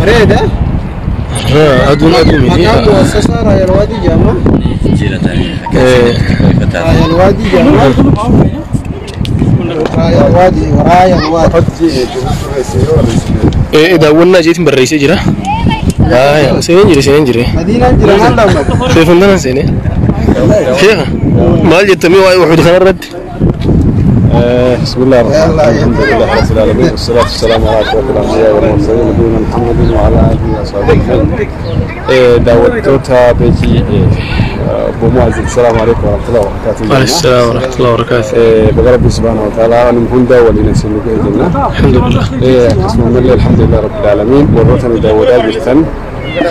Bareeda. Aduun aduu miti. Maqaan mu'assasaa Raayal Waadii jedhama. Raayal Waadii jedhama. Raayal Waadii, Raayal Waadii. Daawwannaa jeetiin barreessee jira. Seeneen jire, seeneen jire. Madiinaan jira maal daawwatu? Seefundanan seenee. Sheekha maal jettamii waa'ee Uhud kanarratti? بسم الله الرحمن الرحيم، الحمد لله رب العالمين، والصلاة والسلام على أشرف الأنبياء والمرسلين، نبينا محمد وعلى آله وصحبه أجمعين. دعوتوتا بيجي أبو معز، السلام عليكم ورحمة الله وبركاته. وعليكم السلام ورحمة الله وبركاته. بقرب سبحانه وتعالى أن هندا ولينا سنوك إذننا. الحمد لله. قسم الله، الحمد لله رب العالمين. ورثنا داوود جرتن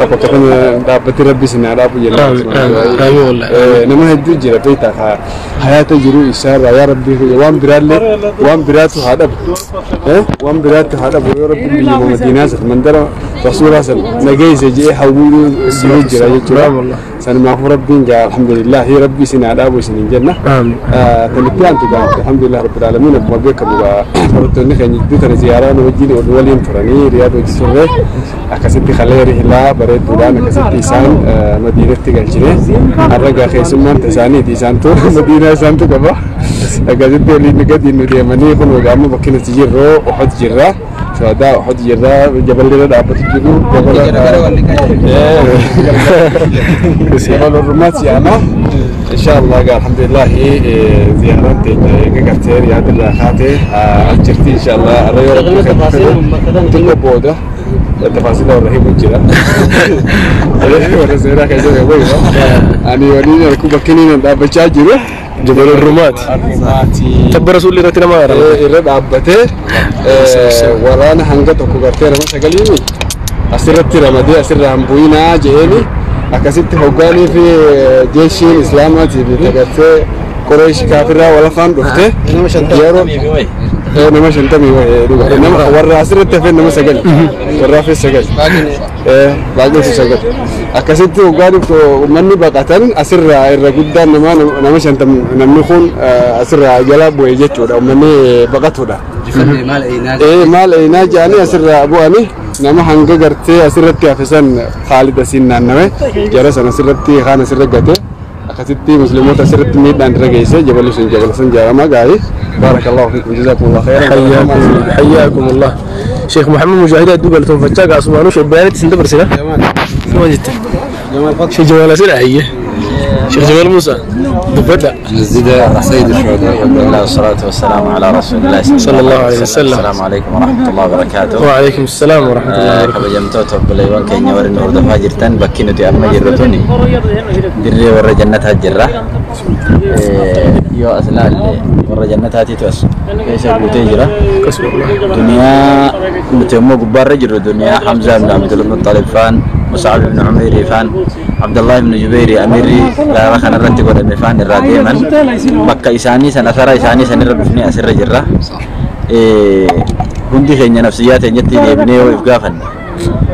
خبطتنا دابتي ربي سنة رب جل. آمين آمين والله. Nama hedduu jira beektaa, ka hayaata jiru isaarraa yaa rabbi waan biraallee waan biraatu haa dhabu, waan biraatu haa dhabu, yoo rabbi biyya madiinaa san mandara rasuulaa san nageesse jedhee hawwii jiru jira jechuudha. Sanumaafuu rabbiin gaa alhamdulillahi rabbi isin haa dhaabu isiniin jenna. آمين. Tanitti aantu gaa alhamdulillah rabbil alamin, akkuma beekamu gaa barattoonni keenya jidduu tana ziyaaraa nu wajjin waliin turanii Riyaad wajji turre. Akkasitti kalee rihlaa bareedduudhaan akkasitti isaan madiinatti galchine. Har'a gaa keessummaan isaaniiti, isaantu madiinaa isaantu qaba. Akkasitti waliin gadi nu deemanii kun egaa amma bakki nuti jirru Uhud jirra, shuhadaa Uhud jirra, jaballi irra dhaabbatu jiru jabal Rumaat jedhama insha Allah. Gaa alhamdulillah ziyaaraan teenya eega gartee Riyaad irraa kaatee as jirti insha Allah. Har'a yoo rabbi xiqqoo booda tafaasila warra himu jira, warra seenaa keessa qabu. Ani waliin arku bakki inni dhaabbachaa jiru Jabal Rumaat. Tabba rasuulli irratti nama arama. Irra dhaabbatee waraana hanga tokko gartee nama sagaliini asirratti ramadee asirraa hin bu'inaa je'eeni. Akkasitti hoggaanii fi jeeshiin islaamaatii fi gartee Qureesh kaafirraa walafaan dhufte yeroo nama 50 wayii dhuga, nama warra asirratti hafee nama sagal, warra hafee sagal, baay'eetu sagal. Akkasitti hoggaa dhuftu uummanni baqatan asirraa irra guddaan nama nama 50, namni kun asirraa jala bu'e jechuudha, uummanni baqatudha. Maal eenaa jedhanii asirraa bu'anii nama hanga gartee asirratti hafe san Khaalid asiin naanname jara sana asirratti kaan asirra gate. Akkasitti musliimoota asirratti miidhaan irra geesse. Jaballi sun jabala san jedhama. Gaarii, barakallahu fiikum, jazakumullahu khairan. حياكم حياكم الله شيخ محمد مجاهد أدوب لتنفتشا قاسمانو شيخ بيانات سندبر سنة ما جت شيخ جمال سنة هي شيخ جمال موسى دبدا. نزيد سيد الشهداء. الحمد لله والصلاة والسلام على رسول الله صلى الله عليه وسلم. السلام عليكم ورحمة الله وبركاته. وعليكم السلام ورحمة الله وبركاته. Kabajamtoota obboleewwan keenya warri nu hordofaa jirtan, bakki nuti amma jirru tuni dirree warra jannataa jirra. Yoo as laalle warra jannataatiitu as keessa guutee jira. قسم الله. Duniyaa nuti immoo gubbaarra jirru duniyaa Hamzaa ibn Abdul Muttalib faan, Mus'ab ibn Umayri faan, Abdullah ibn Jubayri amiirri gaara kanarratti godhame faan irraa deeman, bakka isaanii san asara isaanii san irra dhufnee asirra jirra. Hundi keenya nafsiyyaa teenyatti deebinee yoo if gaafanne,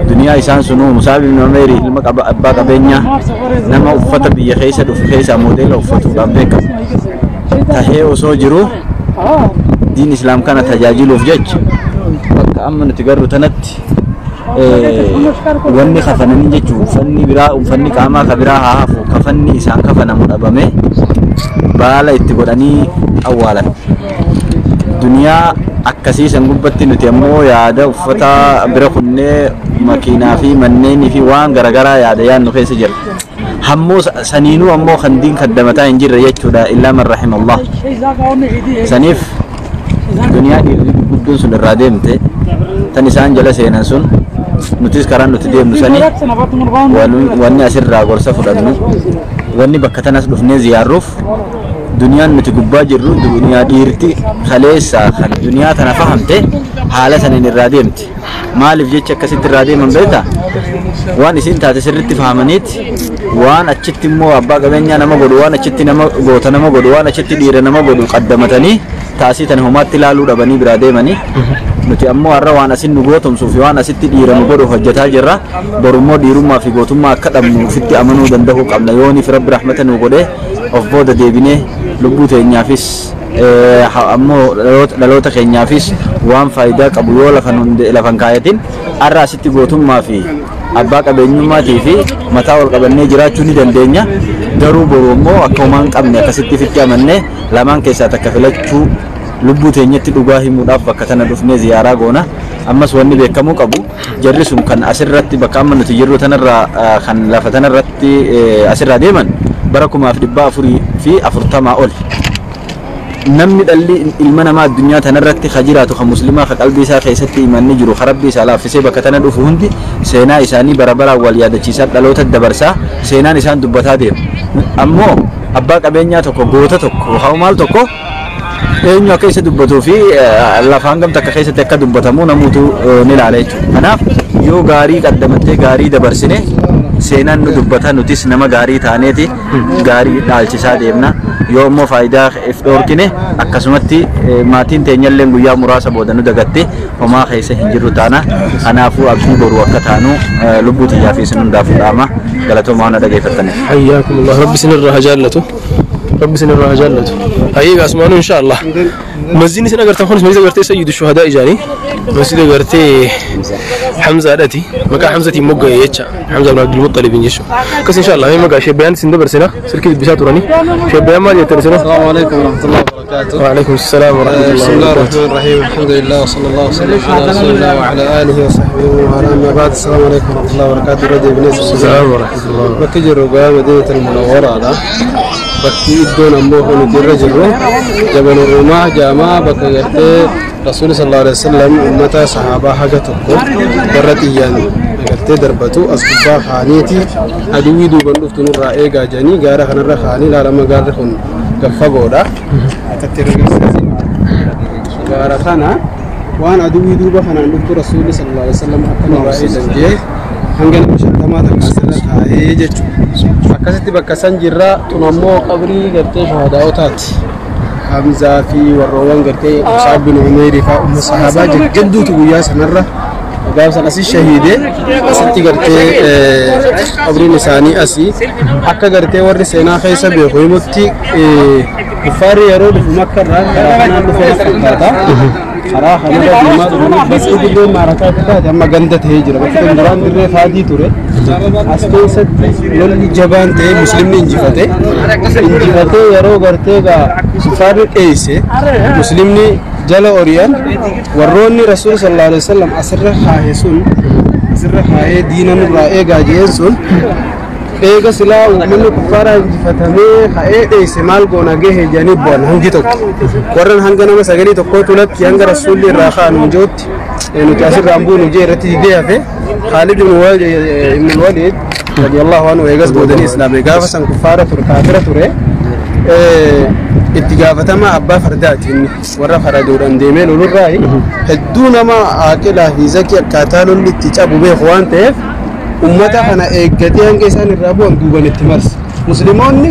duniyaa isaan sunuu Mus'ab ibn Umayri ilma abbaa qabeenyaa nama uffata biyya keessa dhufu keessaa moodeela uffatuudhaan beekamu tahee osoo jiru diin islaam kana tajaajiluuf jecha bakka amma nuti garru tanatti wanni kafananii jechuun uffanni biraa, uffanni qaamaa ka biraa haa hafu, kafanni isaan kafanamu dhabame baala itti godhanii awwaalan. Duniyaa akkasii san gubbatti nuti ammoo yaada uffata bira kunnee makiinaa fi manneenii fi waan garaagaraa yaada yaadnu keessa jira. Hammoo saniinuu ammoo kan diin kaddamataa hin jirre jechuudha, illaa man rahimallah. Saniif duniyaa dhiirri gurguddoon sun irraa deemte tan isaan jala seenan sun nutis karaan nuti deemnu sani. Wanni asirraa gorsa fudhannu, wanni bakka tanas dhufnee ziyaarruuf, duniyaan nuti gubbaa jirru duniyaa dhiirti kaleessa kan duniyaa tana fahamte haala saniin irraa deemte. Maaliif jecha akkasitti irraa deeman beektaa? Waan isin taate sirritti fahamaniiti waan achitti immoo abbaa qabeenyaa nama godhu, waan achitti nama goota nama godhu, waan achitti dhiira nama godhu qaddamatanii taasii tana homaatti ilaaluu dhabanii biraa deemanii. Nuti ammoo har'a waan asin nu gootomsuu fi waan asitti dhiira nu godhu hojjetaa jirra. Borummoo dhiirummaa fi gootummaa akka dhabnu ofitti amanuu danda'uu qabna. Yooniif rabbi rahmata nu godhee of booda deebinee lubbuu teenyaafis Ammoo dhaloota keenyaafis waan faayidaa qabu yoo lafan kaayatin har'a asitti gootummaa fi abbaa qabeenyummaatii fi mataa ol qabannee jiraachuu ni dandeenya. Garuu boru immoo akka homaa hin qabne akkasitti fitti amannee lamaan keessaa takka filachuu lubbuu teenyatti dhugaa himuudhaaf bakka tana dhufnee ziyaaraa goona. Ammas wanni beekamuu qabu jarri sun kan asirratti bakka amma nuti jirru tanarraa kan lafa tanarratti asirraa deeman bara 1440 ol. Namni dhalli ilma namaa addunyaa tanarratti ka jiraatu ka muslimaa ka qalbii isaa keessatti imanni jiru ka rabbii isaa laaffisee bakka tana dhufu hundi seenaa isaanii bara baraan wal yaadachiisaa dhaloota dabarsaa seenaan isaan dubbataa deema. Ammoo abbaa qabeenyaa tokko goota tokko haa maal tokko eenyu akka isa dubbatuu fi lafa hangam takka keessatti akka dubbatamu namuutu ni ilaala jechuudha. Kanaaf yoo gaarii qaddamattee gaarii dabarsine seenaan nu dubbata nutis nama gaarii taaneeti gaarii dhaalchisaa deemna. Yoo immoo faayidaa if dhoorkine akkasumatti maatiin teenyallee guyyaa muraasa booda nu dagatte homaa keessa hin jirru taana. Kanaafuu abdii boruu akka taanu lubbuu tiyyaa fi isin hundaafuu dhaama. Galatoomaa waan dhageeffattaniif. Hayyaakumullah rabbi isinirraa haa jaallatu. Rabbi isinirraa haa jaallatu. Hayyee gaasumaanuu inshaallah. Masjidni isin agartan kunis masjida gartee sayyidu shuhadaa ijaanii. Masjida gartee Hamzaadhaati. Maqaa Hamzatiin mogga'e jecha. Hamza ibn Abdul Muttalib jechuudha. Akkas inshaallah mee maqaa sheebbiyaan isin dabarsina silkii dubbisaa turanii. Sheebbiyaan maal jettan isin? السلام عليكم ورحمة الله وبركاته. وعليكم السلام ورحمة بسم الله الله وبركاته. الرحمن الرحيم الحمد لله وصلى الله وسلم على رسول الله وعلى آله وصحبه وعلى أما بعد السلام عليكم ورحمة الله وبركاته. رضي بن السلام ورحمة الله. Bakki jirru gaa مدينة المنورة dha. Bakki iddoon ammoo nuti irra jirru Jabal Ruumaa jaamaa bakka gartee Rasuulli sallallahu alaihi wasallam ummata sahaabaa haga tokko warra xiyyaan gartee darbatu as gubbaa kaaniiti aduwwii duuban dhuftu nurraa eegaa jedhanii gaara kanarra kaanii ilaalama gaarri kun gaffagoodha. Akkatti irra agarsiisi. Gaara kana waan aduwwii duuba kanaan dhuftu Rasuulli sallallahu alaihi wasallam akka nurraa eegan jee hanga nama 50 takka asirra taa'ee jechuudha. Akkasitti bakka san jirra tun ammoo qabrii gartee shuhadaa'otaati. Hamzaa fi warroowwan gartee Mus'ab bin Umayr fa'aa umma sahaabaa jajjabduutu guyyaa sanarra gaaf san asii shahiide asitti gartee qabriin isaanii asii akka gartee warri seenaa keessa beeku himutti kuffaarri yeroo dhufu Makka irraa karaa kanaan dhufee fakkaata. Karaa kanarra deemaa dhufanii bakki dirree maarakaa itti taate amma ganda ta'ee jira. Bakki kun duraan dirree faadii ture. As keessatti lolli jabaan ta'ee muslimni injifate. Injifatee yeroo gartee gaa kuffaarri dheeyse muslimni jala ori'an warroonni Rasuul sallallahu alaihi wasallam asirra kaa'e sun asirra kaa'ee diina nurraa eegaa jeen sun eega silaa uummanni kuffaaraa injifatamee ka'ee dheeyse maal goona gahe jedhanii bu'an hangi tokko. Warran hanga nama 9 tokkootu lakki hanga Rasuulli irraa ka'an jirutti nuti asirraan buunu jee irratti didee hafe Khaalid ibn Walid radiyallahu anhu eegas boodanii islaame gaafa san kuffaara ture kaafira ture itti gaafatama abbaa fardaati inni warra faradoodhaan deemee lolurraa hedduu nama aaqilaa fi zakii akkaataa lolli itti cabu beeku waan ta'eef ummata kana eeggatee hanga isaan irraa bu'an duuban itti marse. Musliimoonni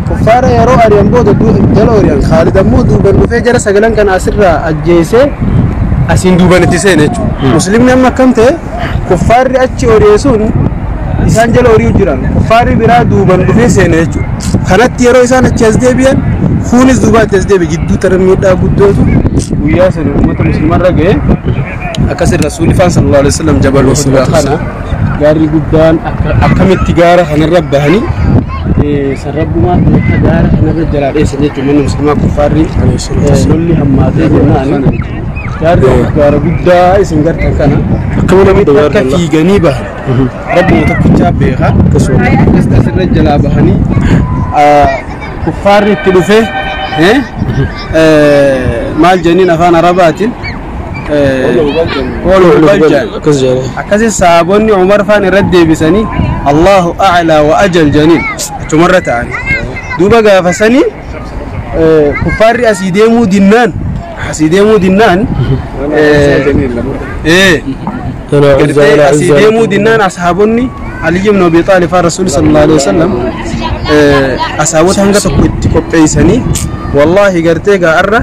kuffaara yeroo ari'an booda jala ori'an Khaalid ammoo duuban dhufee jara 9 kana asirraa ajjeesee asiin duuban itti seene jechuudha. Muslimni amma akkam ta'e kuffaarri achi ori'e sun isaan jala ori'u jiran kuffaarri biraa duuban dhufee seene jechuudha. Kanatti yeroo isaan achi as deebi'an kunis duubaatti as deebi'e jidduu tara miidhaa guddootu guyyaa sana uummata musliimarra ga'e akkasin Rasuulli faan sallallahu alaihi wasallam Jabal Uhud kana gaarri guddaan akkamitti gaara kanarra bahanii sarrabbumaa akka gaara kanarra jalaa dheessan jechuudha. Manni musliimaa kuffaarri lolli hammaatee jennaan gaarri gaara guddaa isin gartan kana akka fiiganii bahan rabbuma tokkichaa beeka akkasitti asirra jalaa bahanii kuffaarri itti dhufee maal jenniin afaan arabaatiin akkasi sahaabonni Umar faan irratti deebisanii Allahu a'laa wa ajal janiin achumarra ta'anii duuba gaafasanii kuffaarri asii deemuu dinnaan asii deemuu dinnaan ashaabonni Ali ibn Abi Talib faan Rasuulli sallallahu alaihi wasallam ashaabota hanga tokko itti qopheessanii wallahi gartee gaarra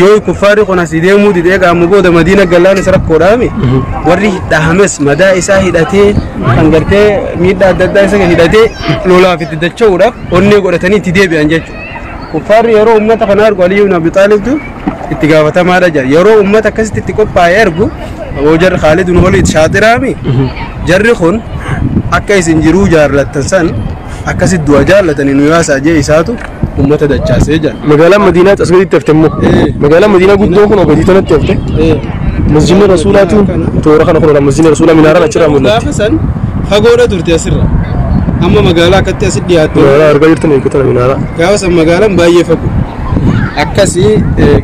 yoo kuffaarri kun asii deemuu didee gaamu booda Madiina gallaan isa rakkoodhaami warri dhahames madaa isaa hidhatee kan gartee miidhaa adda addaa isa hidhatee lolaaf itti dacha'uudhaaf onnee godhatanii itti deebi'an jechuudha. Kuffaarri yeroo uummata kana argu Aliyyi ibn Abi Xaalibtu itti gaafatamaadha jira. Yeroo uummata akkasitti itti qophaa'ee argu aboo jarri Khaalid ibn Waliid shaaxiraami. Jarri kun akka isin jiruu jaallattan san akkasitti du'a jaallatanii nu yaasaa jee isaatu uummata dachaasee jira. Magaalaan Madiinaa as gaditti hafte immoo. Magaalaan Madiinaa guddoo kun gadi tanatti hafte. Masjidni Rasuulaatu toora kana kun masjidni Rasuulaa minaaraan achirraa mul'atti. Gaafa san fagoodha turte asirra. Amma magaalaa akkatti asitti dhiyaattu. Minaaraa argaa jirtan eeggatan minaaraa. Gaafa san magaalaan baay'ee fagoo. Akkasii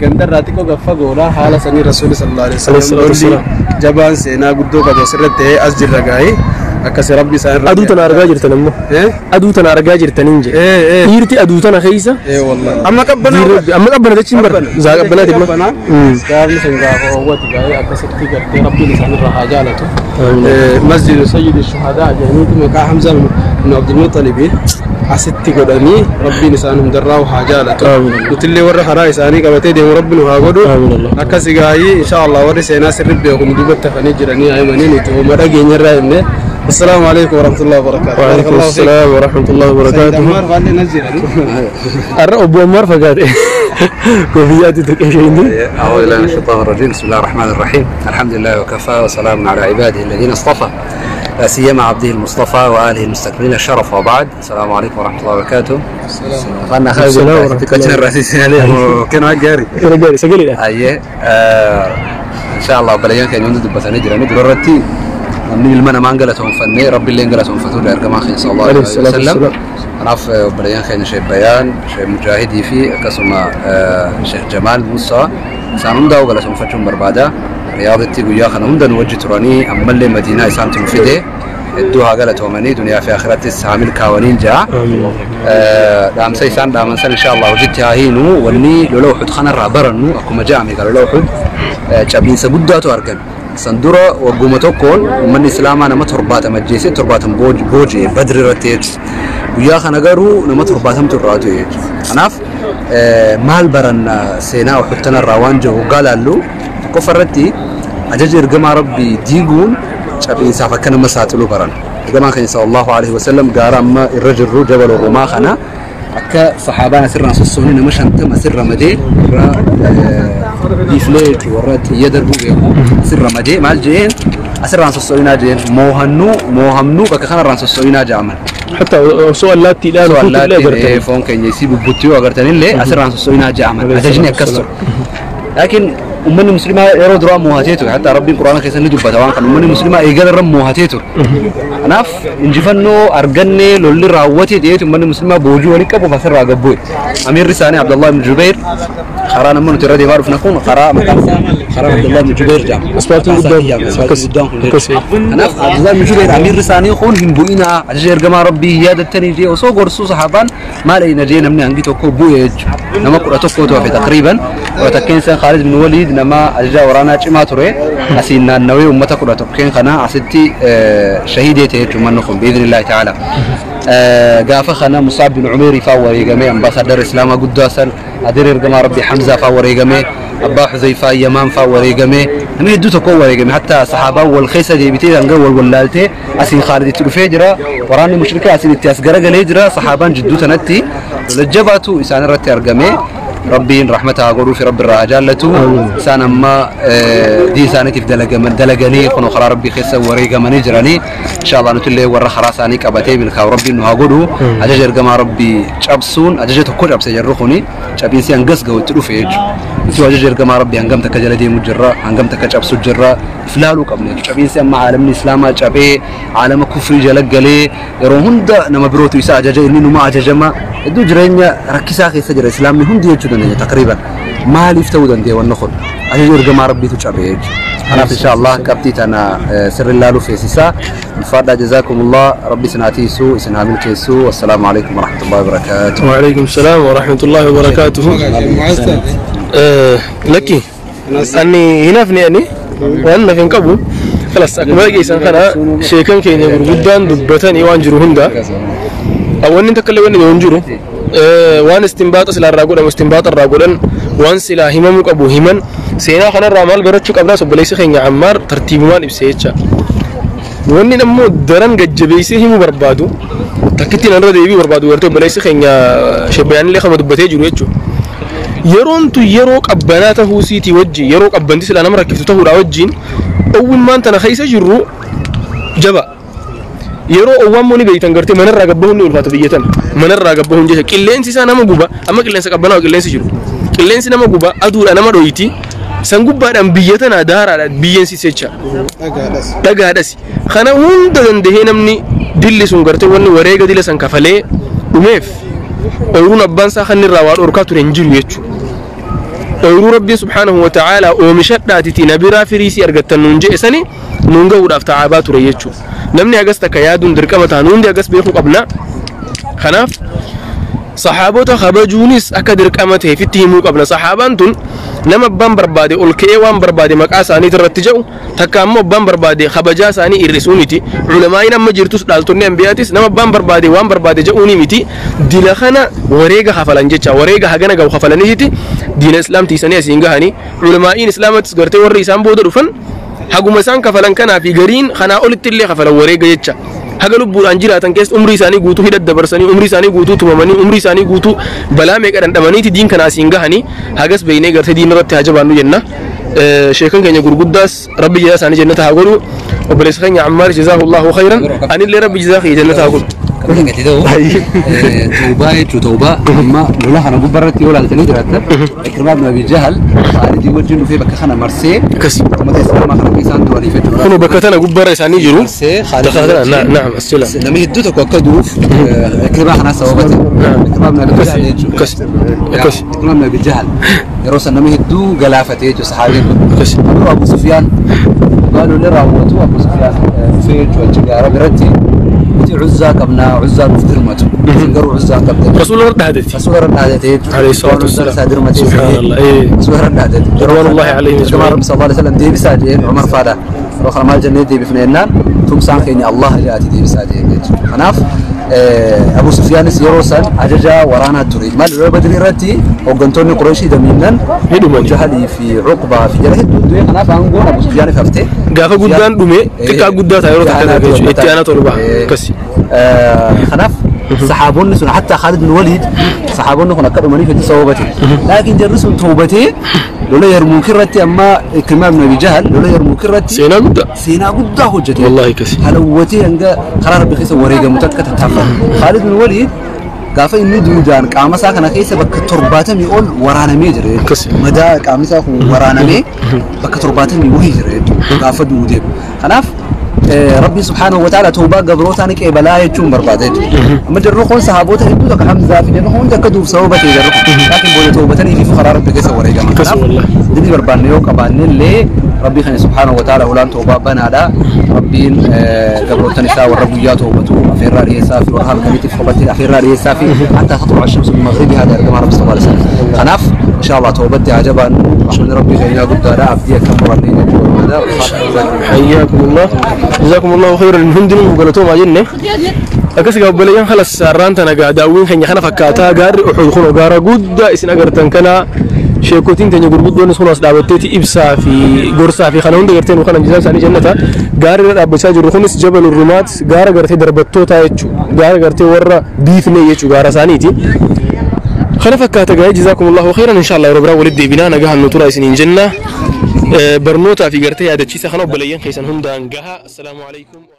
gandarraa xiqqoo gad fagoodha haala sanii Rasuulli sallallahu alaihi wasallam lolli jabaan seenaa guddoo qabu asirratti ta'ee as jirra gaa'ee akkasii rabbi isaan irra. Aduu tana argaa jirtan immoo. Aduu tana argaa jirtaniin jedhe. Dhiirti aduu tana keessa. Amma qabbanaa. Amma qabbana jechuun bara. Zaa qabbanaati immoo. Gaafni sun gaafa hawwatu gaa'ee akkasitti gartee rabbiin isaan irra haa jaalatu. Masjidu Sayyidi Shuhadaa jedhaniitu maqaa Hamzaa ibn Abdul Muxxalibiin asitti godhanii rabbiin isaan hundarraa haa jaalatu. Nutillee warra karaa isaanii qabatee deemu rabbi nu haa godhu. Akkasi gaayii insha Allah warri seenaa sirri beekum duubatti hafanii jiranii haa himanii nuti hooma dhageenyarraa himne. السلام عليكم ورحمة الله وبركاته. وعليكم السلام ورحمة الله وبركاته. سيد عمار قال لي نزل. أبو عمار فقال كوفيات تكشين. أعوذ بالله من الشيطان الرجيم. بسم الله الرحمن الرحيم. الحمد لله وكفى وسلام على عباده الذين اصطفى لا سيما عبده المصطفى وآله المستكملين الشرف وبعد. السلام عليكم ورحمة الله وبركاته. السلام. السلام ورحمة الله. كانوا جاري. كانوا جاري سجلي. أيه إن شاء الله بليان كان يوم دبتني جراني درتي namni ilma namaan galatoonfannee rabbi illee galatoonfatudha ergamaa keenya sallallahu alaihi wasallam. Kanaaf obboleeyyan keenya Sheekh Bayaan, Sheekh Mujaahidii fi akkasuma Sheekh Jamaal Musaa isaan hundaa'u galatoonfachuun barbaada. Riyaaditti guyyaa kana hunda nu wajji turanii ammallee Madiinaa isaantu nu fide hedduu haa galatoomanii duniyaa fi akhirattis haa milkaa'aniin ja'a. Dhaamsa isaan dhaaman san insha Allah hojitti haa hiinu wanni lola Uhud kanarraa barannu akkuma ja'ame gara lola Uhud cabiinsa guddaatu argame. Sandura wagguma tokkoon uummanni islaamaa nama 70 ajjeese 70 booji'e Badri irratti jechuudha. Guyyaa kana garuu nama 70 irraa du'e jechuudha. Kanaaf maal baranna seenaa Uhud tanarraa waan jiru hoggaa laallu tokkoffaa irratti ajaja ergamaa rabbii diiguun cabiinsaaf akka nama saaxilu baran. Ergamaan keenya sallallahu alaihi wasallam gaara amma irra jirru jabal Rumaa kana akka sahaabaan asirraan sossoonii nama 50 asirra madee irra biiflee jechuun warra xiyya darbuu beeku asirra madee maal jeen asirraan sosso'inaa jeen moohamnuu bakka kanarraan sosso'inaa ja'aman. Hatta osoo allaattii dhaan osoo allaattii foon keenya isii bubbuttuu yoo agartanillee asirraan sosso'inaa ja'aman ajajni akkas ture. Laakiin uummanni musliimaa yeroo duraa moohatee ture hatta rabbiin quraana keessa ni dubbata waan kana uummanni musliimaa eegala irra moohatee ture. Kanaaf injifannoo argannee lolli raawwatee dhiyeetu uummanni musliimaa boojii walitti qabuuf asirraa gabbu'e. Amiirri isaanii Abdallah ibn Jubeer karaa namni nuti irra deemaa dhufna kun karaa maqaan isaa karaa Abdallah ibn Jubeer jedhama. Asfaaltiin guddaan kun. Kanaaf Abdallah ibn Jubeer amiirri isaanii kun hin bu'inaa ajaja ergamaa rabbii yaadattanii jee osoo gorsuu sahaabaan maal ayna jee namni hangi tokko bu'e jechuudha. Nama 11 hafe taqriiban 11 isaan Khaalid ibn Waliid nama ajaja waraanaa cimaa ture asiin naannawee uummata 11 kana asitti shahiidee ta'e jechuudha manni kun biidhnillaahi ta'ala. Gaafa kana Mus'ab bin Umeer faa wareegamee ambaasaadara Islaamaa guddaa san adeer ergamaa rabbii Hamzaa faa wareegamee abbaa Xuzayfaa Yamaan faa wareegamee namni hedduu tokko wareegame hatta sahaabaan wal keessa deebitee hanga wal wallaaltee asiin Khaalid itti dhufee jira waraanni mushrikaa asiin itti as garagalee jira sahaabaan jidduu tanatti lola jabaatu isaan irratti argame. Rabbiin rahmata haa godhuu fi rabbi irraa haa jaallatu isaan amma diin isaaniitiif dalaganii kun karaa rabbii keessa wareegamanii jiranii insha Allah nuti illee warra karaa isaanii qabatee milkaa'u rabbiin nu haa godhu ajaja ergamaa rabbii cabsuun ajaja tokko cabse jarru kuni cabiinsi hangas ga'u itti dhufe jechuudha. Nuti ajaja ergamaa rabbii hangam takka jala deemu jirra hangam takka cabsu jirra iflaaluu qabna jechuudha. Cabiinsi amma aalamni islaamaa cabee aalama kufrii jala galee yeroo hunda nama birootu isa ajaja inni numa ajajama hedduu jireenya rakkisaa keessa jira islaamni hundi jechuu dandeenya taqriiban maaliif ta'uu danda'e wanni kun ajaja ergamaa rabbiitu cabee jechuudha. Kanaaf insha Allah qabxii tana sirri ilaaluu feesisaa ulfaadhaa jazaakumullah rabbi isin haa tiisu isin haa milkeessu wassalaamu alaikum warahmatullahi wabarakaatuh. وعليكم السلام ورحمة الله وبركاته. لكي أني هنا في أني وأنا في قبو خلاص أكمل جيسان خنا شيكان كين غرغدان دبتني وانجرو هندا أول أنت كل وين ينجرو وان استنباط سلا الرجل أو استنباط الرجل وان سلا همم أبو همن سينا خنا الرمال برتشك أبراس وبليس خين عمار ترتيب ما نبسيتش وان نمو درن جبيسه هم بربادو Takkittiin irra deebii barbaadu gartee obboleessi keenya shebbayaan illee kama dubbatee jiru jechuudha. Yeroon tu yeroo qabbanaa tahuu siitii wajjin yeroo qabbanti silaa nama rakkiftu tahuudha wajjin owwummaan tana keessa jirru jaba. Yeroo owwaan ni beeytan gartee manarraa gabbahuun ni ulfaata biyya tana. Manarraa gabbahuun jecha qilleensi isaa nama guba amma qilleensa qabbanaa qilleensi jiru. Qilleensi nama guba aduudha nama dhoyti. San gubbaadhaan biyya tana daaraadha biyyeen jecha. Dhagaadhas. Kana hunda dandahee namni dilli sun gartee wanni wareega dila san kafalee dhumeef ooyiruun abbaan isaa kan irraa waa dhorkaa ture hin jiru jechuudha. Ooyiruu Rabbiin subhaanahu wa ta'aalaa oomishadhaatitii na biraa firiisii argattan nuun je'e sani nuun gahuudhaaf ta'aabaa ture jechuudha. Namni hagas takka yaaduun dirqama ta'a hundi hagas beekuu qabna. Kanaaf saxaabota kabajuunis akka dirqama ta'eefitti himuu qabna. Saxaabaan tun nama abbaan barbaade ol ka'ee waan barbaade maqaa isaanii irratti jedhu takka ammoo abbaan barbaade kabajaa isaanii hir'isuu miti. Culamaa'iin amma jirtus dhaaltonni ambiyaatis nama abbaan barbaade waan barbaade jedhuuni miti. Dila kana wareega kafalan jecha wareega hagana gahu kafalaniiti diina islaam tiisanii asiin gahanii culamaa'iin islaamatis gartee warri isaan booda dhufan haguma isaan kafalan kanaa fi gariin kanaa olitti illee kafalan wareega jecha. Haga lubbuudhaan jiraatan keessa umrii isaanii guutuu hidha dabarsanii umrii isaanii guutuu tumamanii umrii isaanii guutuu balaa meeqa dhandhamaniiti diin kana asiin gahanii hagas beeynee gartee diin irratti haa jabaannu jenna. Sheekan keenya gurguddaas rabbi jazaa isaanii jannata haa godhu. Obboleessa keenya Ammaar jazaahullahu khayran anillee rabbi jazaa kiyya jannata haa godhu. Tawbaa jechuun tawbaa amma lola kana gubbaarratti yoo ilaaltanii jiraattan Ikrimaa ibn Abi Jahal Khaalidii wajjin dhufee bakka kana marsee uummata Islaamaa kana isaan du'aniif jechuudha. Kun bakka tana gubbaarra isaanii jiru. Naam as jala. Namni hedduu tokko akka du'uuf Ikrimaa kana sababa ta'e. Ikrimaa ibn Abi Jahal jechuudha. Akkas. Ikrimaa ibn Abi Jahal yeroo san namni hedduu galaafatee jechuudha saxaabiin kun. Akkas. Abu Sufyaan qaaluu raawwatu Abu Sufyaan dhufee jechuudha achi gaara biratti. عزة قبنا عزة مفترمته سنقروا عزة قبنا رسول الله رد رسول الله رد هدتي عليه الصلاة والسلام سبحان الله إيه رسول الله رد هدتي رضوان الله عليه كما رب صلى الله عليه وسلم دي بساجين عمر فادا روح مال جنة دي بفنينا ثم سانخيني الله جاءتي دي بساجين خناف أبو سفيان سيروسا عججا ورانا تريد مال لو بدري رتي وقنتوني قريشي دمينا جهلي في عقبة في جرح الدنيا خناف أنقول أبو سفيان ففتي gaafa guddaan dhume xiqqaa guddaa ta'a yeroo takka takka jechuudha itti aanaa torba akkasi. Kanaaf saxaabonni sun hatta Khaalid bin Waliid saxaabonni kun akka dhumaniif itti sababate. Laakiin jarri sun toobatee lola Yarmuuk irratti amma Ikrimaa ibn Abi Jahal lola Yarmuuk irratti seenaa guddaa seenaa guddaa hojjete. Wallaahi kasi. Halawwatee hanga karaa Rabbi keessa wareegamu takka tattaaffate. Khaalid bin Waliid gaafa inni duudaan qaama isaa kana keessa bakka 70 ol waraanamee jira. Madaa qaamni isaa kun waraanamee bakka 70 wahii jira jechuudha gaafa duudee. Kanaaf Rabbi subhaanahu wa ta'ala tawbaa gabrootaan qeebalaa jechuun barbaada jechuudha. Amma jarri kun sahaabota hedduu takka Hamzaa fi jarri hundi akka duuf sababa ta'e jarri kun. Laakiin booda tawbatanii fi karaa Rabbi keessa wareegaman. Kanaaf dilli barbaanne yoo qabaanne illee Rabbi kana subhaanahu wa ta'ala ulaan tawbaa banaadha. Rabbiin gabrootan isaa warra guyyaa tawbatu afeerraa dhiyeessaa fi warra halkaniitiif qabatee afeerraa dhiyeessaa fi hatta tatlu'a ash-shamsu min maghribihaa ergamaa Rabbi sallallahu alaihi wasallam. Kanaaf insha Allah tawbatti haa jabaannu. Rahmanni Rabbi keenyaa guddaadha. Abdii akka murannee jechuu barbaada. حياكم الله جزاكم الله خيرا هندن وقالتوا ما جنة أكس قبل أيام خلاص سرانت أنا قاعد أوين خني خنا فكاتا قار أحد خنا قارا قد إسنا قرتن كنا شيكوتين تاني قربود دون خلاص دعوتي إبسا في قرصة في خنا هند قرتين وخنا جزاء ثاني جنة قار أبو ساجر خمس جبل الرمات قار قرتي دربتو تايتشو قار قرتي ورا بيفني يتشو قار ثانيتي خنا فكاتا قاعد جزاكم الله خيرا إن شاء الله ربنا ولدي بنا نجاه النطورة سنين جنة برنوتا في قرتي هذا الشيء سخنوا بليين خيسان هندان جها السلام عليكم.